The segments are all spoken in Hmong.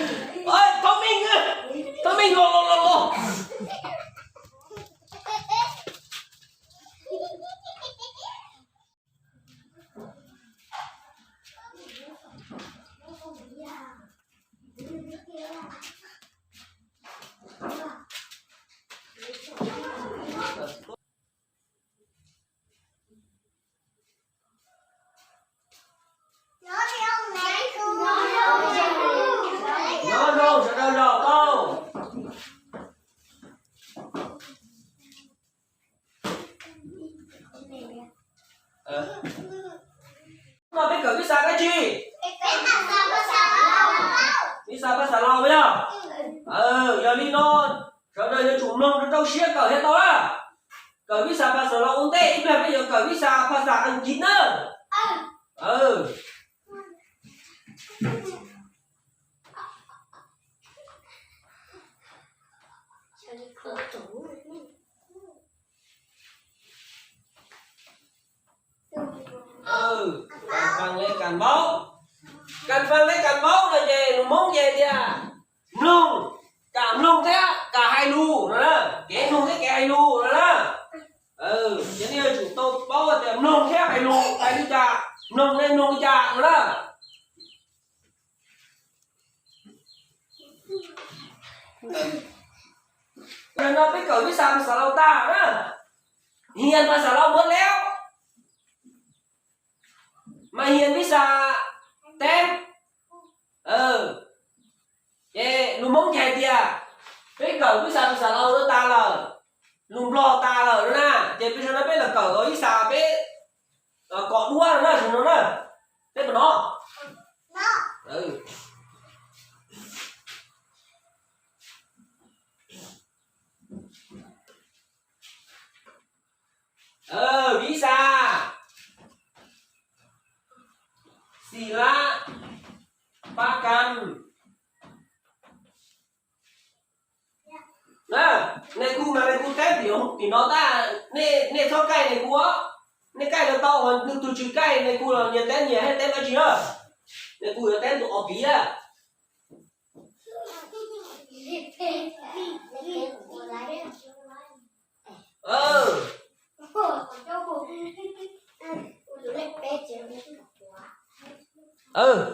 Ê, Thov Meej, Thov Meej los los los los. Nyob zoo sawv daws los tau. No peb kawm vib xa dab tsi? Vib xa phaj xas laus yog. Yog li no sawv daws yuav tsum mloog rau rau siab kawm thiaj tau na. Kawm vib xa phaj xas laus ua ntej ib pliag peb yuav kawm vib xa phaj xas Askiv na. Kam faj le kam maub, kam faj le kam maub no ces lus Hmoob ces tias mloog, kam mloog thiab kam hais lus no na, kev mloog thiab kev hais lus no na. Ces nej yuav tsum tau paub tias mloog thiab hais lus hais li cas, mloog nej mloog li cas no na. Tam no peb kawm vib xa phaj xas laus tag na, hias phaj xas laus muab leb, mas hias vib xa teb. Ces lus Hmoob ces hais tias peb kawm vib xa phaj xas laus no tas lawm, lus Nplog tas lawm no na, ces peb sawv daws peb los kawm vib xa peb kom duab no na, no na, peb puas hnov? Vib xa, xis lab, pab kam. Nais khu mas nais khu teb tim no tag, nej txhob kaij nais khu os. Nej kaij los tau, nws tus tsis kaij nais khu los nyias teb nyias, teb dab tsi na. Nais khu yuav teb tus ob piv a.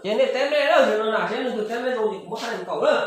Ces nej teb nej lawm no na, seb nws tus teb nej zoo ces kuv muab thaij nws kaum lawm.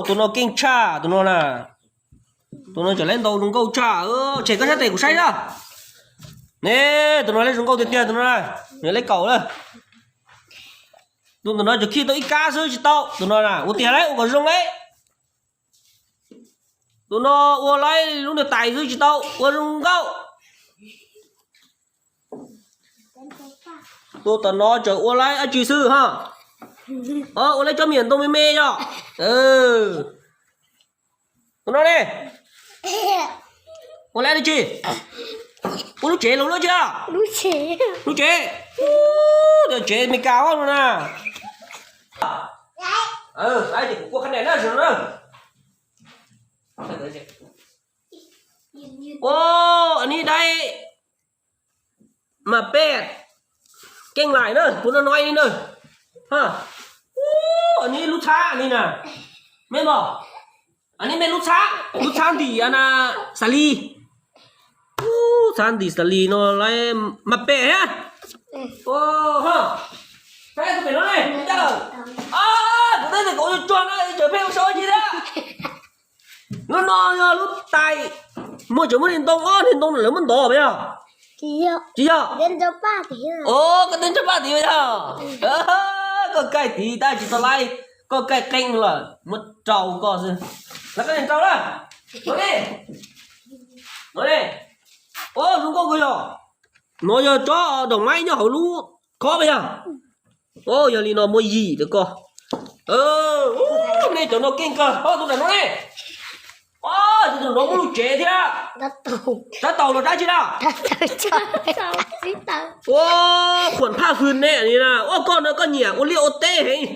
Tus no keej tshaj tus no na. Tus no tseem lab ntaus zoo nkauj tshaj. Tshem koj sab tes kuv saib na. Ne, tus no lab zoo nkauj tiag tiag tus no na. Nws lab kaum lawm. Tus ntawm no tseem khij tau ib kab xwb tsis tau. Tus no na ua tiag lawm, ua kom zoo lawm. Tus no ua laib lub niag tais xwb tsis tau, ua zoo nkauj. Tus tom no tseem ua laib dab tsi xwb ha. Ua laib cov miam ntoo me me yom. Tus no ne, ua laib dab tsi? Ua lub tsev los lub tsi? Lub tsev. Tsev Amelikas no na. Kuv ua qhab nim na. Ua, a nis daib mas peb keej laim na, kuv no no li na. A nis lub txhab a nis na, me mos, a nis me lub txhab, lub txhab ntim a na, xav li. Thaj ntim xas lis no lawm mas pem thiab. Peb tus pem no ne, ua cas lawm? Kuv twb tias kom ua tsuag tsuag no, tseem pheej ua sau dab tsi thiab. Lub no yog lub tais, muaj tseem muaj niag ntoo, ob niag ntoo lawv muab ntov puas yog? Tsis yog. Koj twb ntsaj paj tim yog. Koj kaij tid tab tsis tau laib, koj kaij qeej lawm muab rau koj xwb. Los koj niag rau na. No ne, no ne, ua zoo nkauj kawg yog. No yog tsob daum maib nyob hauv lub khob puas yog? Yog li no muaj yim rau koj. Nej cov no keej kawg, tus nram no ne. Tus nram no muaj lub tsev thiab. Rab taus los rab tsi na? Ua khuam phaj hwm ne li na. Ua koj no koj nyiam ua liaj ua teb heev.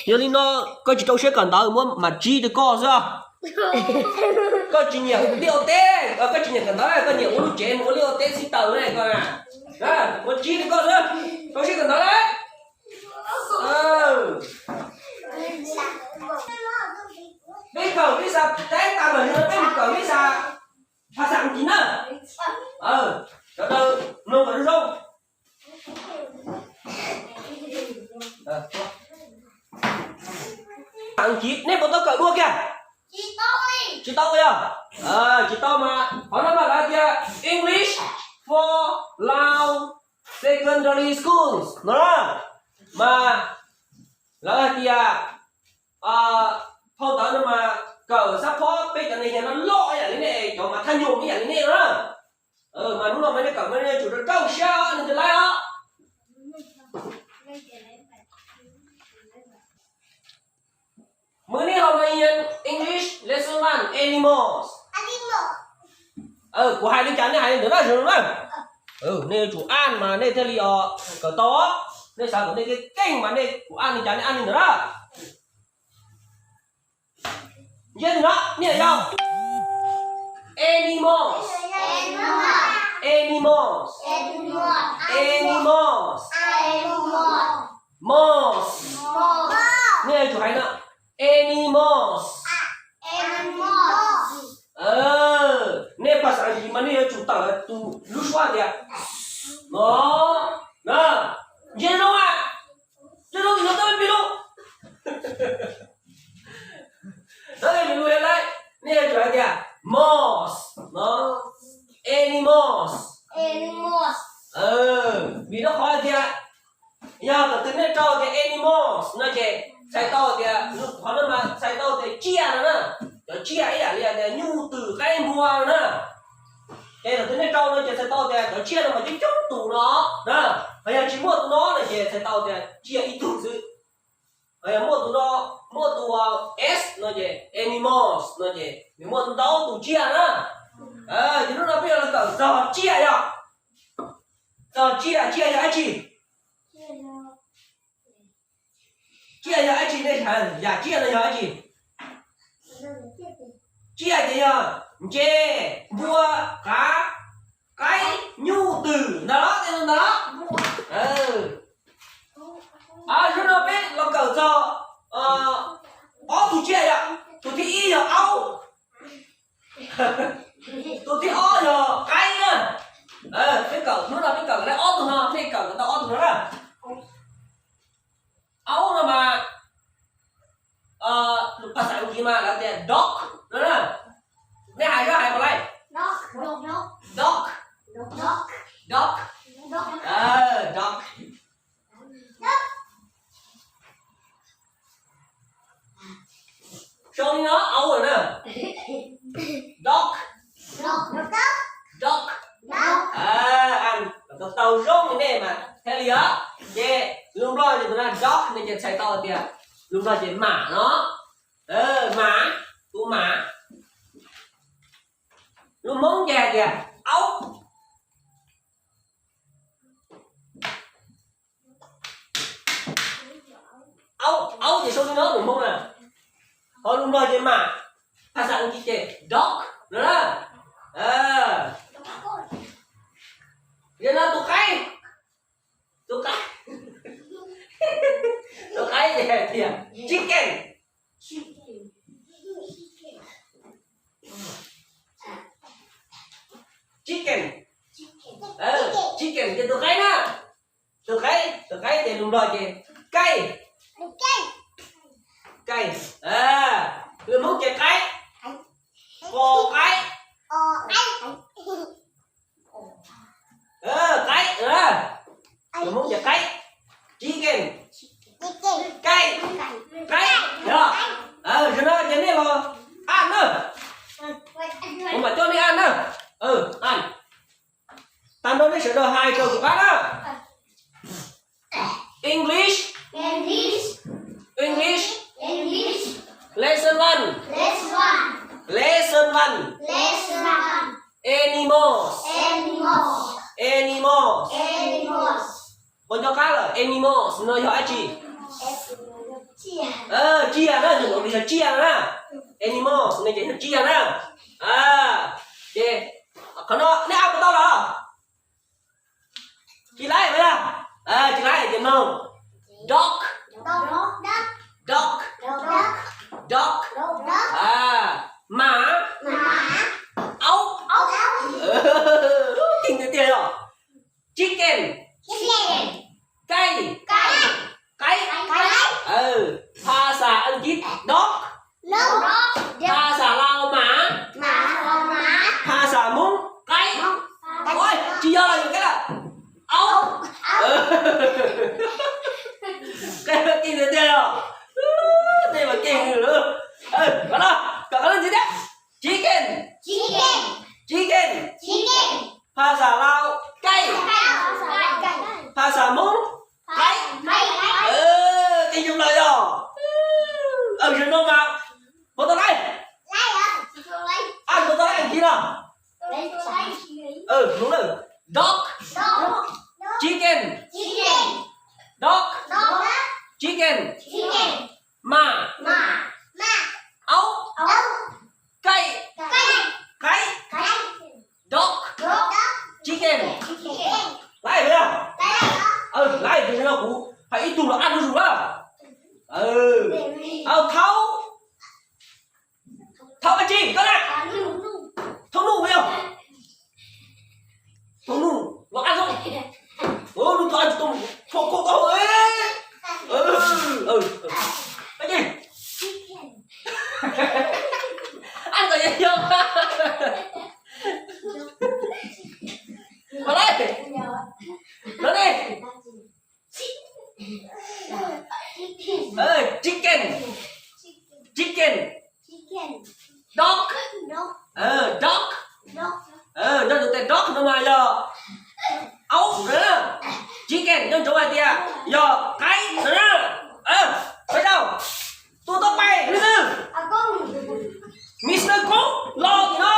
Yog li no koj tsis rau siab kawm ntawv, muab mam tsib rau koj xwb. Koj tsis nyiam ua liaj ua teb, koj tsis nyiam kawm ntawv, koj nyiam ua lub tsev mus ua liaj ua teb xib taws ne koj na. Muab tsib rau koj xwb, rau siab kawm ntawv lauj. Peb kawm ib xas teb tas lawm no peb mus kawm ib xas phas xas Askiv na. Sawv daws mloog kom zoo. Askiv nej puas tau kawm dua kiag? Tsis tau yog? Tsis tau mas qhov no mas lawv hais tias English for Lao Secondary Schools no na. Mas lawv hais tias phau ntawv no mas kawm xab phob peb cov neeg no loj ib yam li nej, cov mas thaj nyum ib yam li nej no na. Mas hnub no mas nej kawm mas nej yuav tsum rau rau siab os, nej thiaj laib os. Mov nej ho mas English lesson one animals. Kuv hais li cas nej hais li ntawd na, zoo na. Nej yuav tsum an mas nej thiaj li os kawm tau. Nej xav kom nej keej keej mas nej, kuv an li cas nej an li ntawd na. Ntsia no, nej yog animals, animals, animals, mos. Nej yuav tsum hais no, animals. Nej phas xas Askiv mas nej yuav tsum tawm tus lub suab tias no na. Ntsia zoo a, ntsia zoo, ntsia zoo, ntsia zoo. Nej yuav tsum hais tias mos no, animals. Vim rau qhov tias yog thaum twg nej rau tias animals no ces txhais tau tias, qhov no mas txhais tau tias tsiaj no na. Cov tsiaj ib yam li tias nyuj twm qaib npua no na. Ces thaum twg nej rau no ces txhais tau tias cov tsiaj no mas coob coob tus no na. Ho yog tsis muaj tus no no ces txhais tau tias tsiaj ib tug xwb. Ho yog muaj tus no, muaj tus s no ces animals no ces nws muaj ntau tus tsiaj na. Ces hnub no peb yuav los kawm txog tsiaj yog, txog tsiaj, tsiaj yog dab tsi? Tsiaj yog dab tsi nej hais, yam tsiaj no yog dab tsi? Tsiaj ces yog ntses, npua, qav, qaib, nyuj, twm ntag los, tej ntawd ntag los. Zaum no peb los kawm txog ob tug tsiaj yom. Tus thib ib yog aub, tus thib ob yog qaib na. Peb kawm, hnub no peb kawm tau ob tug no, nej kawm tau ob tug no na. Aub no mas, phas xas Askiv mas lawv tias dog no na. Nej hais, koj hais puas laij? Dog. Dog. Dog. Sau li no aub na. Dog. Dog. Tau zoo li nej mas thiaj li os. Ces lus Nplog ces tus no dog no ces txhais tau tias, lus Nplog ces mam no. Mam, tus mam. Lus Hmoob ces hais tias aub. Aub, aub ces sau li no lus Hmoob na. Ho lus Nplog ces mam, phas xas Askiv ces dog no na. Yog no tus qaib, tus qaib, tus qaib ces hais tias chicken. Chicken. Ces tus qaib na, tus qaib, tus qaib ces lus Nplog ces kaij, kaij, lus Hmoob ces qaib, qos qaib, qaib, lus Hmoob ces qaib, chicken, kaij, qaib, yog. Zaum no ces nej los an na, kuv mam coj nej an na, an. Tag nrho nej sawv daws hais raws kuv qab na. English, English, lesson one, lesson one, animals, animals. Qhov nco qab lawm, animals no yog dab tsi? Tsiaj na, yog tsiaj na. Animals no ces yog tsiaj na. Ces qhov no nej an puas tau los? Tsis laib, tsis laib ces mloog. Dog, dog, dog, dog, mas, aub, aub, keej tiag tiag yog. Chicken, kaij, qaib, phas xas Askiv dog, phas xas Lao mas, phas xas Hmoob qaib. Tsis yog los yog qaib lawm, aub. Keej tiag tiag yog. Tej mas keej lawm. Kom no, kom qhov no ntxiv thiab. Chicken, chicken, phas xas Lao kaij, phas xas Hmoob qaib. Keej zoo lawm yog. Zaum no mas puas tau laib? An puas tau laib Askiv no? Mloog na. Dog, chicken, dog, chicken, mas, aub, kaij, qaib, dog, chicken. Laib yog? Laib, tab sis no kuv hais ib tug los an zuj zus na. Thaub, thaub dab tsi koj na? Thaub nuj yog? Thaub nuj los an zoo. Nws thaub an tsis tau, thaub kauj tau. Dab tsi? An kom yog yog. Mas laib, no ne. Chicken, chicken, dog, dog. Nco ntsoov tias dog no mas yog aub na. Chicken nco ntsoov hais tias yog qaib na. Peb zaug, tus tau pais leej twg? Mister Koob los tim no.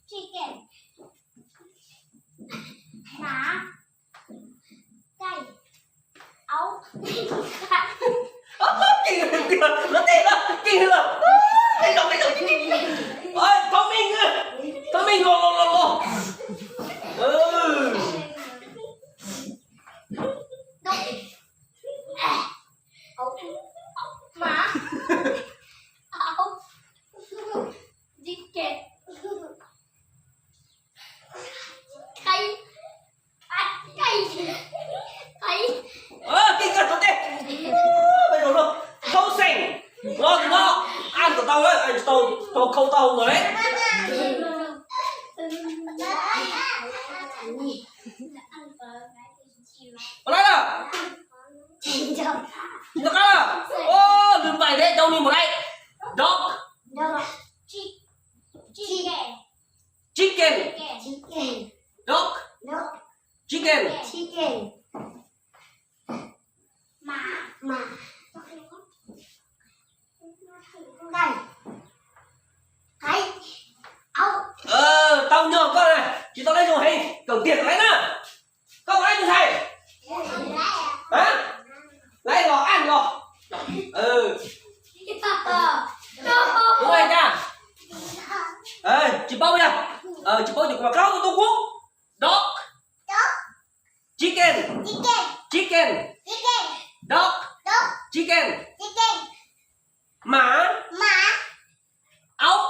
Keej tiag, lawv tej no keej lawm. Thov Meej, thov Meej los los los los. Keej kawg tau tej. Peb zaug no, thoob xeem, no no, an kom tau, an tsis tau, tau khau tau hau ntawd. Ua lawm, nco qab lawm. Lwm pais thiab, cov ni mus lawm. Dog, chicken, dog, chicken, tau nyog koj na, tsis tau laib zoo heev, kawm tiag kawm laib na. Koj laib tus ntxhais, laib los an los. Tus ntxhais cas, tsis paub yog, tsis paub ces kuv mam qhia rau koj. Dog, chicken, chicken, dog, chicken, mas, mas, aub,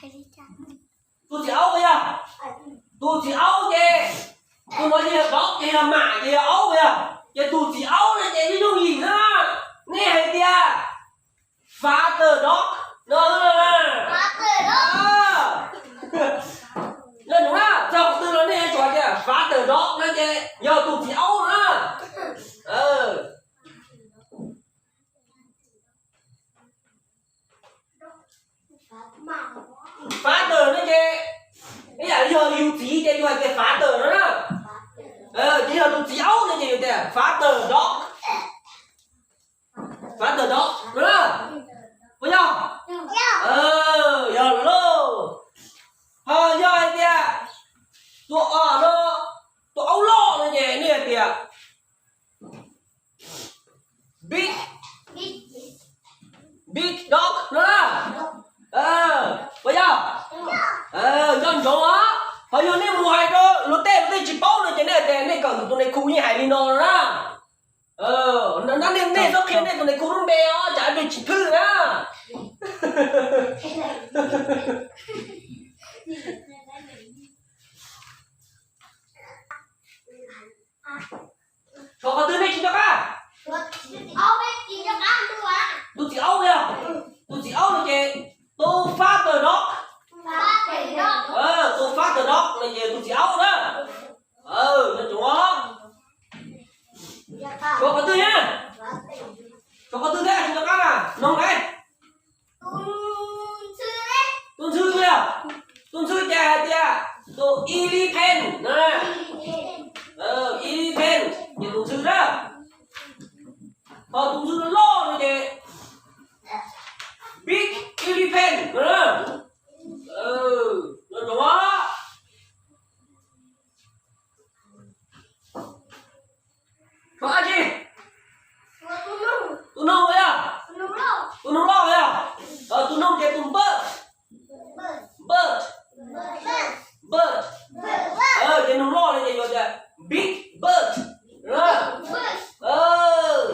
Tus txiv aub yog, tus txiv aub ces, tus no yog dog ces yog mam ces yog aub yog, ces tus txiv aub no ces yeej yooj yim xwb na. Nej hais tias father dog no, no na, txog qhov twg los nej yuav tsum hais tias father dog no ces yog tus txiv aub na. Father no ces ib yam li yog yus txiv ces yus hais tias father no na. Ces yog tus txiv aub no ces yus tias father dog. Father dog no na. Puas yog? Yog lawm lauj. Ho yog hais tias tus, no, tus aub loj no ces nej hais tias big, big dog no na. Puas yog? Nco ntsoov os. Ho yog nej mus hais rau luag tej, luag tej tsis paub no ces nej hais tias nej kawm tus nais khu yeej hais li no na. Nej, nej txhob qhia nej tus nais khu lub npe os, tsam nej tsis phwj na. Tshuav qhov twg nej tsis nco qab? Tus txiv aub yog, tus txiv aub no ces tus father dog. Tus father dog no ces tus txiv aub na. Nco ntsoov os. Tshuav qhov twg thiab? Tshuav qhov twg thiab tsis nco qab na? Noog lauj. Tus ntxhw, tus ntxhw ces hais tias tus elephant na. Elephant ces tus ntxhw na. Ho tus ntxhw loj no ces big elephant na. Nco ntsoov os. Tshuav dab tsi? Tus noog yog, tus noog loj yog, tus noog ces tus bird, bird, bird. Ces noog loj no ces yuav tias big bird,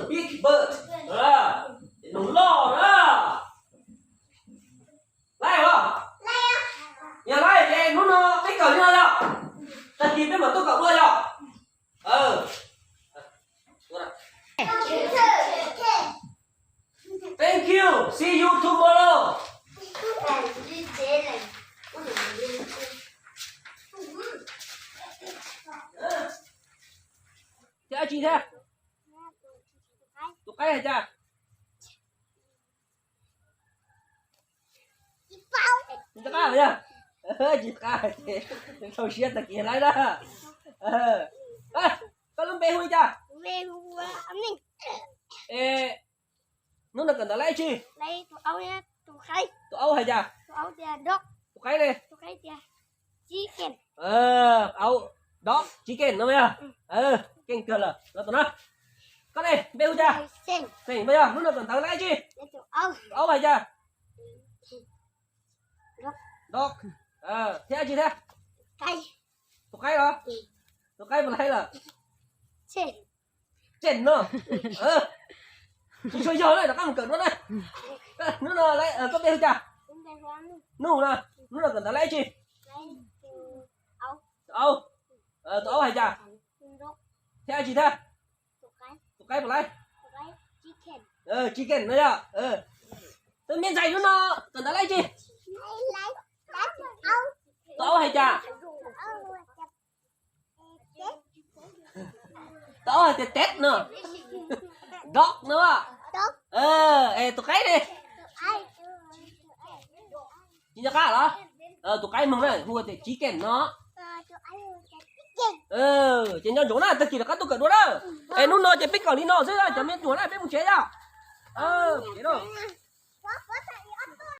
big bird, ces noog loj na. Laib os, yog laib ces hnub no peb kawm li no yog, tag kis peb mam tuaj kawm dua yog. Thank you, see you tomorrow. Thiab dab tsi thiab? Tus qaib hais cas? Tsis nco qab yog? Tsis nco qab ces txaus siab tag kis laib na. Koj lub npe hu li cas? Hnub no kawm ntawv laib tsi? Tus aub hais cas? Tus qaib ne? Aub, dog, chicken no yog? Keej kawg lawm, los tus no. Koj ne, npe hu cas? Xeem, yog hnub no kawm ntawv laib tsi? Tus aub hais cas? Dog. Thiab dab tsi thiab? Tus qaib los? Tus qaib puas laib lawm? Tseem no. Tsis tshua yog na, rov qab mus kawm dua na. Hnub no koj npe hu cas? Nuj na. Hnub no kawm ntawv laib tsi? Aub. Tus aub hais cas? Thiab dab tsi thiab? Tus qaib puas laib? Chicken no yog. Tus me ntxhais hnub no kawm ntawv laib tsi? Tus aub hais cas? Tus aub hais tias tet no. Dog no. Es tus qaib ne? Tsis nco qab los? Tus qaib Hmoob na hu tias chicken no. Ces nco ntsoov na, tag kis rov qab tuaj kawm dua na. Es hnub no ces peb kawm li no xwb, cov me nyuam na, peb mus tsev yog.